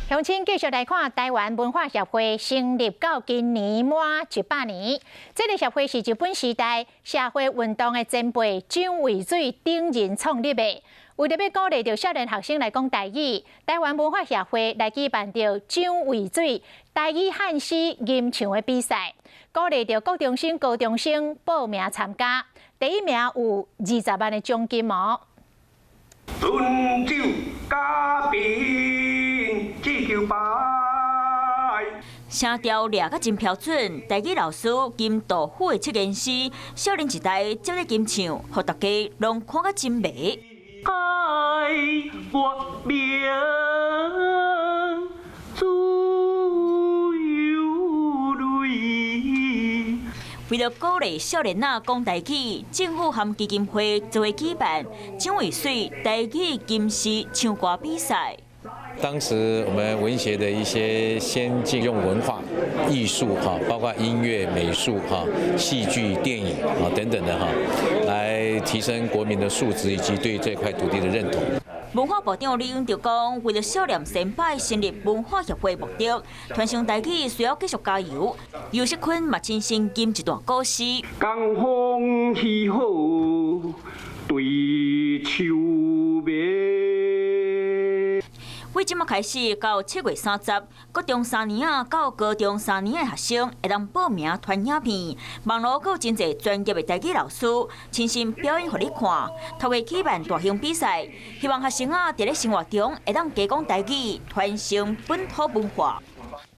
鄉親繼續來看臺灣文化協會成立到今年滿100年。這个協會是日本時代社會運動的前輩蔣渭水等人創立的。為著欲鼓勵著少年學生來講台語，臺灣文化協會來舉辦著蔣渭水台語漢詩吟唱的比賽，鼓勵著國中生、高中生報名參加，第一名有20萬的獎金哦。春酒加賓，只求拜。聲調掠甲真標準，台語老師兼杜甫的七言詩，少年一代接咧吟唱，予大家攏看甲真迷。愛我命自有淚。為著鼓勵少年仔講台語，政府和基金會做伙舉辦蔣渭水台語金詩唱歌比賽。當時我們文協的一些先進用文化藝術哈，包括音樂、美術哈、戲劇、電影啊等等的哈，來提升國民的素質以及對這塊土地的認同。文化部長李永得講，為著少年先輩成立文化協會目的，傳承台語需要繼續加油。游錫堃嘛親身吟一段古詩。江風起好對秋眠。對這馬開始到7月30，國中三年仔到高中三年的學生會當報名傳影片，網路閣有真濟專業的台語老師親身表演予你看，透過舉辦大型比賽，希望學生仔佇咧生活中會當加講台語，傳承本土文化。